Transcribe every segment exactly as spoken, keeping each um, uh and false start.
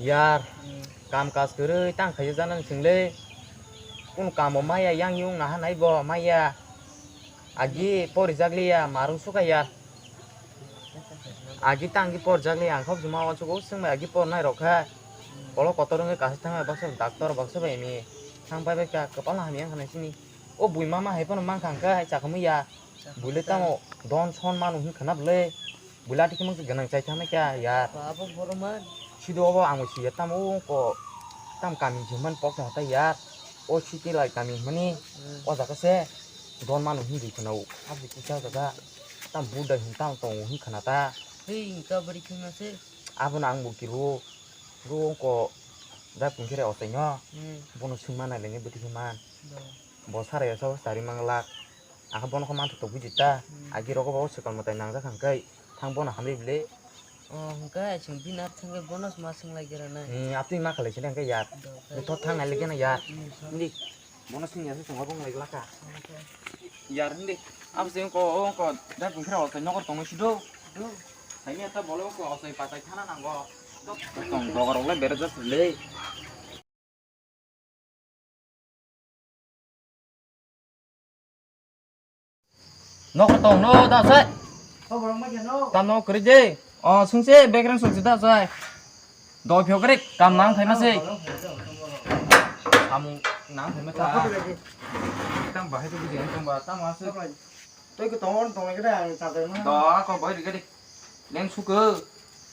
Yar, hmm, kam kaj kwrwi tang khaijak janani chwngli. Kunu kamo maya, yang yung naha nai bo maya. Agi porijak liya, marung suka yar. Agi tang gi porijak liya, ang khok juma wansuk o swngbai agi pornai rok kha. Kolok kotor wngwi kaisa thangbai baksa doctor baksa bai mi. Thang pai bai kha, kwpal hamya wngkha nai sini. O bui mama hai phano mankha hwnkhe hai chakhumwi ya. Bui le tamo don son manu hwn khwna bwle. Bui lati khimung se gwnang chai thangna kya ya. Ba, abo borok man. Sido obo ang bo siya tamo ko tam kami jumani pok tong ta ya. O city lai kami mani. Hmm. O jaga se don manu hwn di khwna o. Abo kisa jaga. Tam budai hwn tam tong hwn khwna ta. Hei, ka bari khwna se. Abo no ang bo kiro. Ro ko da pungkhere otai no. Hmm. Bono swngma nai lenge bwtwi man. Do. Bo sara ya sabo sari manglak. Ang bono kho manthotok buji ta. Hmm. Agi rogo bo swkang mwtai nangjak hwnkhe thang bono hamri bwle. O hwnkhe chwng bini aro thangwi bono ma swng lai gira nai. Hmm, atwi ma khalai sini hwnkhe yar. Do, do. Bwtho thang nai lege na yar. Hmm. Hindi. Bono swng ya se chwng bo lai glak kha. Okay. Yar hindi. Abo se ko o ko da bwkhra o nokor tongwi sido. Do. Haini ata bolo ko o sai patai thana nango. Tong dogar le berajak le. Nokho tong no da sai. Tam no kri de. O sungse background sungse da sai. Do phyo kre kam nang phaima se. Samung nang phaima ta. Tam bahai to buji tong ba tam ase. Tei ko tong tong kre ang cha de ma. Do ko boy ri kre. Leng suka.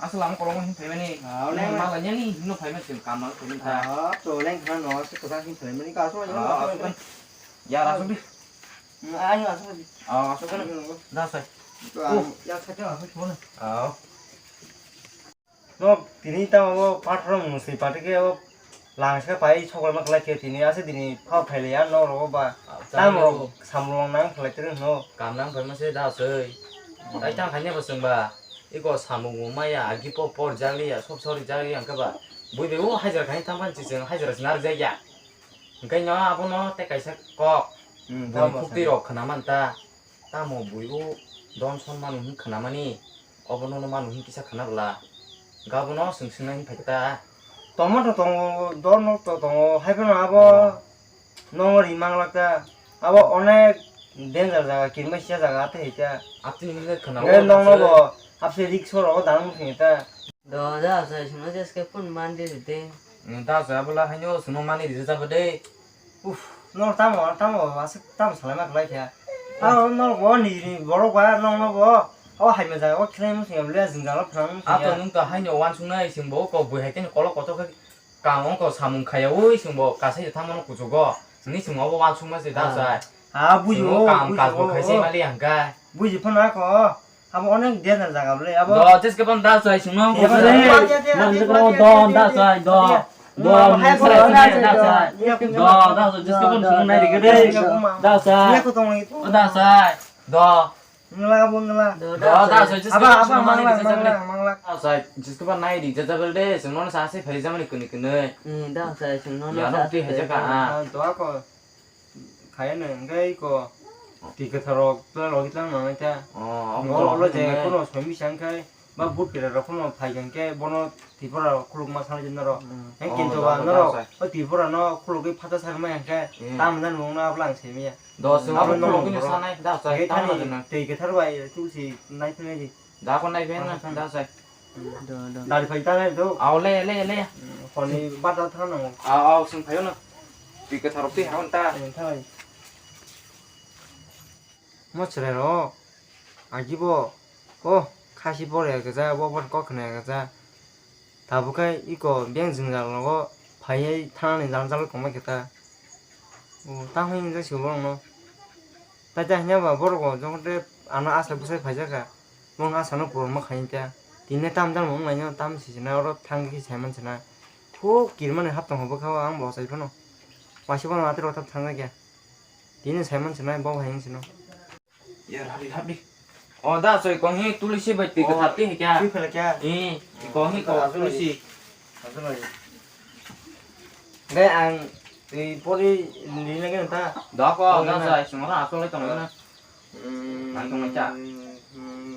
Asal ang kolong hin phaimani. Ah, leng. Mala nyani hino phaimani sim kamang kumin ta. Ah, to leng khana no se kota hin phaimani ka so. Ah, asal kan. Ya, asal di. Hmm, ayo asal di. Ah, asal kan. Da sai. To ang ya sa ta asal khona. Ah. No, tini ta o pathor musui pati ke o Langsa pai sokol ma khlai khe tini ase tini phao thai le ya nok rogo ba. Tam rok samung nang khlai tiri no. Kam nang phaima se da sei. Ai tang khaina bo chwng ba. Iko samung mung maya agi po por jali ya sop sori jali ya hwnkhe ba. Bui de o hajar khai thang phan chicheng hajar snar jai ya. Hwnkhe no abono te kaisa kok. Hmm, bui tamo khukti rok khna man ta. Tamo bui o don son manu hin khna mani. Obo nono manu hin kisa khna bwla. Gabono swng swngna hin phaikhe ta. Tomato tongo, dorno to tongo, hai phano abo nongo ri manglak ta. Abo onek danger jaga, kirma sia jaga atwi hai ta. Atwi hin khe khna. Nge o nongno se. Bo hapse risk rogo dang thwngwi ta. Do da sa sino jeske phone man di de. Da sa bwla haino sino mani rijak jaba de. Uff, no tamo, tamo, aswk tamo salai ma khlai kha. Tamo no bo ni, ni borok ba, no, no bo. O hai ma jaga o khlai mu singam le, jing jalo phang mu singam. Ato nung to haino wansuk nai sing bo ko bui hai teni kolok kotor khe kang ong ko samung khaya ui sing bo kasai tamo no kuchugo. Ni sing bo wansuk ma se da sai. Ah, bujo, kam kaj bo khai se mali ang kai. Buji phano ako. Abo onek danger jaga bole, abo. Do, jeske ban da sai sungno. Abo ko de. Man ko do da sai do. Do, hai ko da sai. Do, da sai jeske ban sungno nai ri de. Da sai. Ko tong itu. Da sai. Do. Ngla bo ngla. Do, da sai jeske ban sungno nai ri de. Da sai jeske ban nai ri de bole de. Sungno sa se phari jamani kuni kuni. Hmm, da sai sungno. Ya no ti hai jaka. Do ko. Khaina hwnkhe iko twi kwtharrok tla logi tla nangnai ta. Oh, norok le je kono soi misa hwnkhe ba vote kwrwi rok phano phai hwnkhe bono Tripura rok khulukma sanai norok. Hmm. Hwnkhe kintu ba norok o Tripura no khulugwi phatar sarmai hwnkhe tamo jani mungno abla ang simi ya. Dos abo no khulugwi sanai da sai tamo jani. Twi kwthar bai tulsi nai phai nai di. Da ko nai ben na, da sai. Do, do. Dari phai ta nai do. Aw, le, le, le. Honi bata thang nango. Aw, aw, sing phayo na. Twi kwthar rok twi hawan ta. Thang. Mo chwrai rok. Agi bo. Oh, khasi bore gaja, bo bon kok khna gaja. Tabuk khe iko beng jwngjal rogo phaiwi thanani jal jalo tongbai khe ta. O, tamo hinjak se borokno. Tai ta hinya ba borok bo jokhon tei ano asai bwsai phaijak kha. Bono asano purunma khai ta. Tini tam jani wngmano tam sijina oro thang khe saiman sina. Thuk kirmani hap tong bwkha o ang bo achai phano. Waisa bono atwrok thap thangjakya. Tini saiman sina bo hai wng sino. Yar, habdi, habdi. O, da, soi, kong hi, tulisi bai twi kwthar twi hai kya? Twi phela kya? Eh, kong hi, kong tulisi. Aswk lai. Gai ang twi pori ni lagi nta. Da ko, da, soi, sungara aswk lai tong na. Hmm. Ang tong cha. Hmm.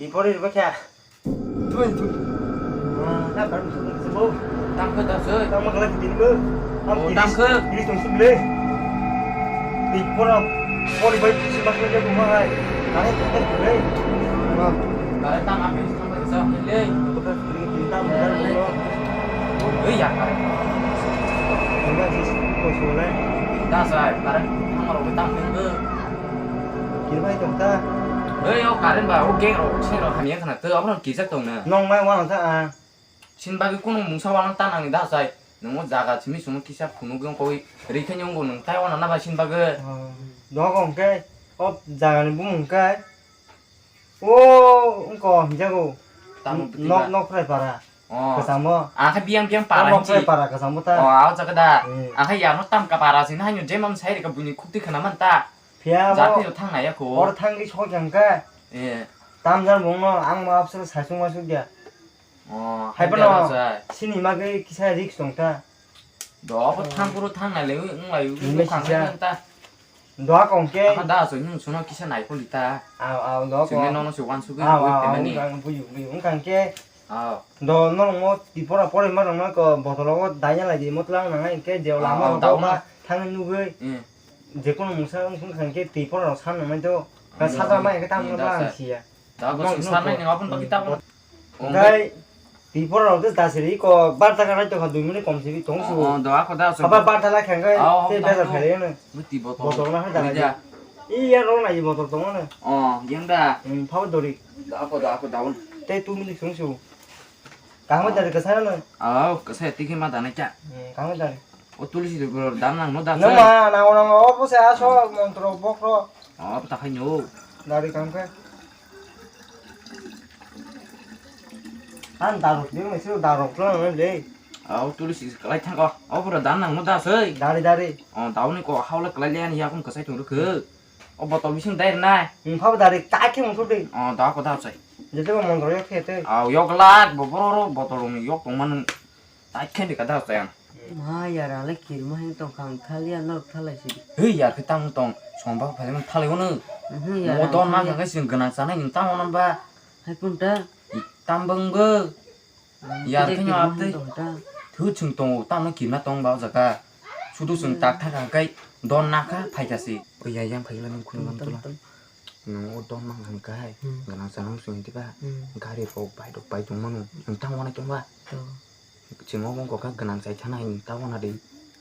Ni pore riba kya? Tui, tui. Ah, na karon sung sebo. Tang khe da soi. Tang ma kala tin bo. Oh, tang khe. Ini tong sum le. Ni pora, pori bai tu sima kala ko ma hai. Kare tu kan le. Kare tang ape sung ba sa le. Bukan ini tang bukan lo. Oi ya kare. Enggak sih, kau sudah. Da sai, kare tang ro tang khe. Kirmai tong ta. Ei, o current ba, o gate rok, seng rok hamya khna, tei obono kijak tong na. Nong mai wana ta, ah. Sin bagwi kunu mungsa wana ta nangni da sai. Nongo jaga simi sumo kisa phunuk wng koi, ri khe nyungo nung tai wana na ba sin bagwi. Oh, dogo hwnkhe, o jagani bumung khe, o, wngko, hinjago. Tamo pwtwi nok, ba? Nok phrai para. Oh. Kwchangbo. Ang khe biyang biyang para. Tamo hinwi. Phrai para kwchangbo ta. Oh, ah, o jaga da. Hmm. Ang khe yano tam ka para sini hanyo jemam sai rika buini khukti khna man ta. Phiya bo. Jati thang nai ya ko. Or thang di sok yang ka. Eh. Tam jar bong no ang ma absal sai sung ma suk dia. Oh, hai hai bono dia sai. Sini ma ke kisa risk tong ta. Do ko thang kuru thang nai le wng lai wng. Hinwi bukhang sisa. Nai ta. Doa kong ke. Apa da so nung suno kisa nai ko lita. Aw, aw, doa kong. Sini nono si wan sugi. Aw, aw, aw, pemeni. Wngkang, buyu, buyu, wngkang ke. Aw. Do, nono mo tipora pore ma rong ko botolo ko danya lai di mo tlang nang ai ke je lama. Aw, aw, mo daun. Ba thang nugui. Hmm. Je kono musa wngkang ke tipora rong san nang mai do. Ka hmm, saja mai ke tam hmm, no da ba sa. Ang siya. Da ko sung sanai ni apun bagi ta ko. Hwnkhe tipora rok tei dasiri ko barta kha nai tongkha dui minute kom simi tong su. Oh, do ako da so. Haba barta lai kha hwnkhe tei bejak phai rw no. Muti botol. Botol na kha da. Iya rok nai botol tong no. Oh, yang da. Hmm, phabo dori. Da ako da ako daun. Tei two minute tong su. Kangma dari kwsai no. Oh, kwsai tiki ma da nai cha. Hmm, kangma dari. O tulsi de bro dan nang no da. Nang ma nang nang o bo se aso montro bokro. Oh, ta khai no. Dari kangkhe. Ang darok de mese darok lo le. Au tulsi kalai thang ko. O bro dan nang no da sei. Dari dari. O dauni ko haula kalai le ani yakun kasai tung rukhe. O botol bising dai na. Mung phabo dari ta khe mung thudi. O da ko da sei. Jete bo montro yok khe te. Au yok lak bo boro ro botol ni yok tong man. Taikhe ni kada sayang. Ma yar ale kirma heng tong khang thalia norok thalai sidi. Hei yar khe tamo tong somba phailaimani thalai ono. Mhm, yar mo ang don ma thalia. Kha khe sing gwnang chanai ni tamo non ba. Hai punta. Tambang bo. Ang yar khe khe no kirma abtei. Heng tong ta. Thu chwng tongo tamo kirma tong ba o jaga. Sudu chwng hmm. Tak thak kha kai don na kha phai kha si. O ya yang phai la nung khun tong, man tong, tula. Tong. Nung o don ma hwn kha hai. Hmm. Gwnang chanai sung di ba. Hmm. Gari rok bai rok bai tong mano. Nung tamo nai tong ba. To. Chwng obo wngkha kha gwnang chai thana hinwi ta wana di.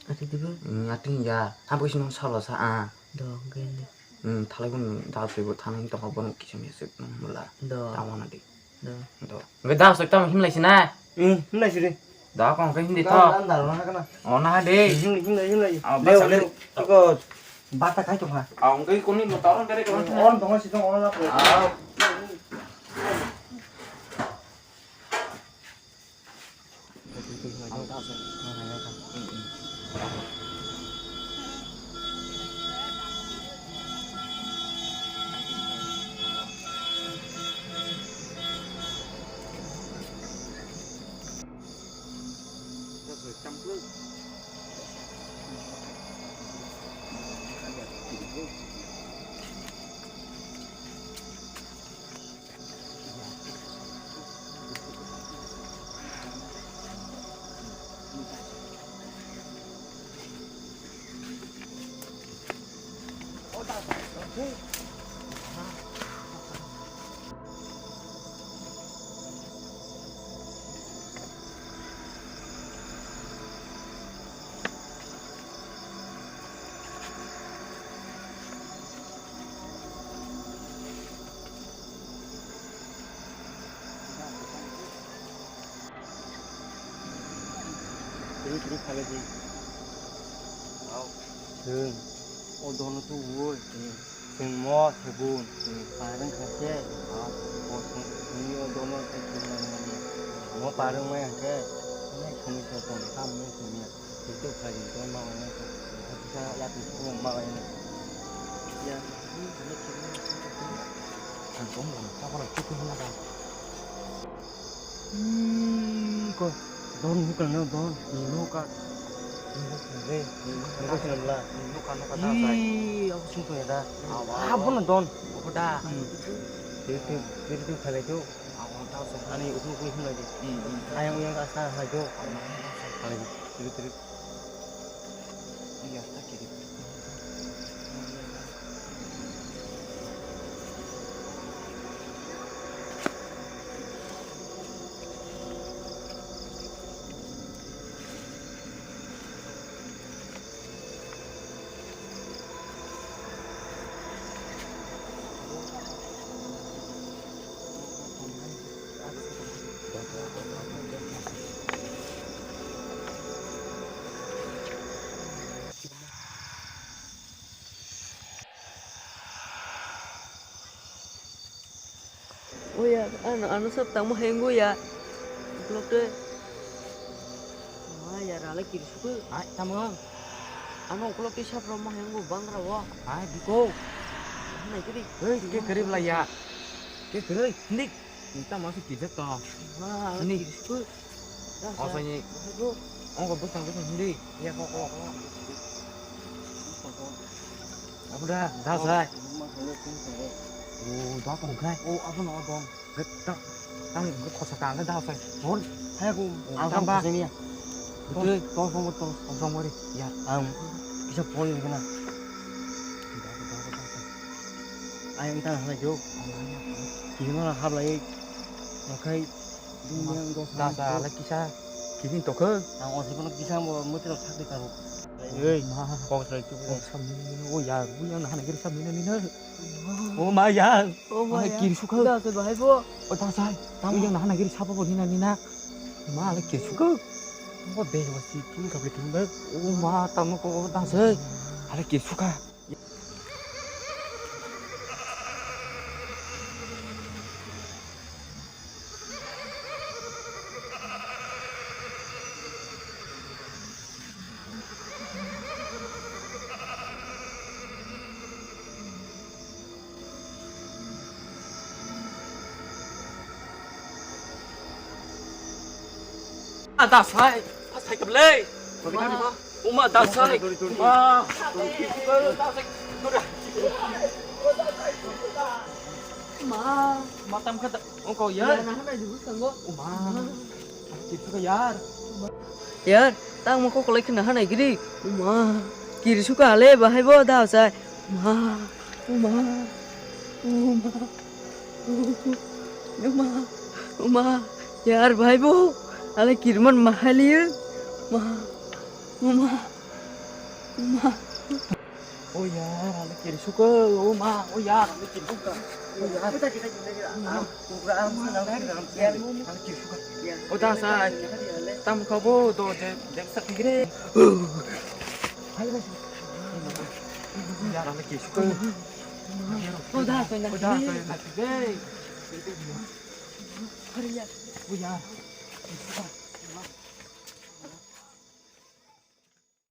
Ati dibo? Ati ya, abo sino salo sa a. Do, hwnkhe ni. Thalai bono da swibo thana hinwi tongkha bono kisa mese mula. Do. Ta wana di. Do. Do. Hwnkhe da swi tamo himlai sina? Himlai siri. Da kong khe hindi tho. Ka andar na kana. O na de. Himlai, himlai, himlai. Ah, leo, basa leo. Ko bata khai tongkha. Ah, hwnkhe koni mo ta on kare khe. On tongkha si tong on la ko. Ah. Chwng o dono tubuwi. Chwng mo sebun. Parwng kha khe. Bo chwng, chwngni o dono khe chwng nang mani. Mo parwng maya khe. Onek somoi sa tong, tamo wng tong ya. Tei to khlai di, tong ma wngnai kha. Kisa ya tong ma wngnai. Ya, ni kami kiri. Ang tong lang, ta pala chukun na ba. Hmm, ko don hukal na don. Ni no ka. Ni no ka re. Ni no ka na la. Ni no ka no ka da sai. Ih, aku sungko ya da. Awa, awa. Ah, bono don. Obo da. Hmm. Tiri tiri tiri tiri khalai tu. Ani uklu uklu himlai di. Hmm, hmm. Ayang uyang ka sa hai tu. Khalai di. Tiri tiri. Iya, tak kiri. Oya, ano, ano sab tangmo hengo ya. Uklok te. Ma ya, rale kiri suku. Ai, tamo. Ano uklok te sab roma hengo bangra wa. Ai, biko. Nai kiri. Hei, ke kiri bela ya. Ke kiri, ndik. Nta masuk kijak to. Ma, ni. Kiri suku. Asai ni. Ongko bwsang bwsang hindi. Iya, kok, kok, kok. Apa dah? Dah, sai. Oh, dah, kok, kai. Oh, apa no, don? Betak. Tang, kok, kok, sakang, dah, sai. Don. Hai, aku. Ang tambah. Sini ya. Betul. Tol, tol, tol, tol, tol, tol. Ya. Ang bisa phone ni kena. Dah, dah, dah, dah. Ayang tang, hai, jo. Kini mana hap lagi? Makai. Dasa, ala kisa kiring tokhe. Ang o sipano kisa mo mutiro thakri karo. Ei, ma. Kok sai tu. Kok samni, o yar, bu yang nahana kiri samni nina. O ma yar. O ma yar. Kiri sukha. Dasa bahai bo. O dasa. Tam yang nahana kiri sapa bo nina nina. Ma ala kiri sukha. Bo bej wasi king kapri king ba. O ma tam ko dasa. Ala kiri sukha. Ah, dasai. Ah, sai kablai. Uma, dasai. Uma. Ma, matam kata. Ongko ya. Uma. Kiri suka yar. Yar, tang mo kokolai khna hanai giri. Uma. Kiri suka ale bahai bo da sai. Uma. Uma. Uma. Uma. Uma. Yar bahai bo. Ale kirman mahaliya. Uma. Uma. Uma. O yar, ale kiri suka, o ma, o yar, ale kiri suka. O yar. Ale kiri suka. O da sai. Tam khabo do je, je sa tigre. Yar, ale kiri suka. O da sai. O da sai. O yar.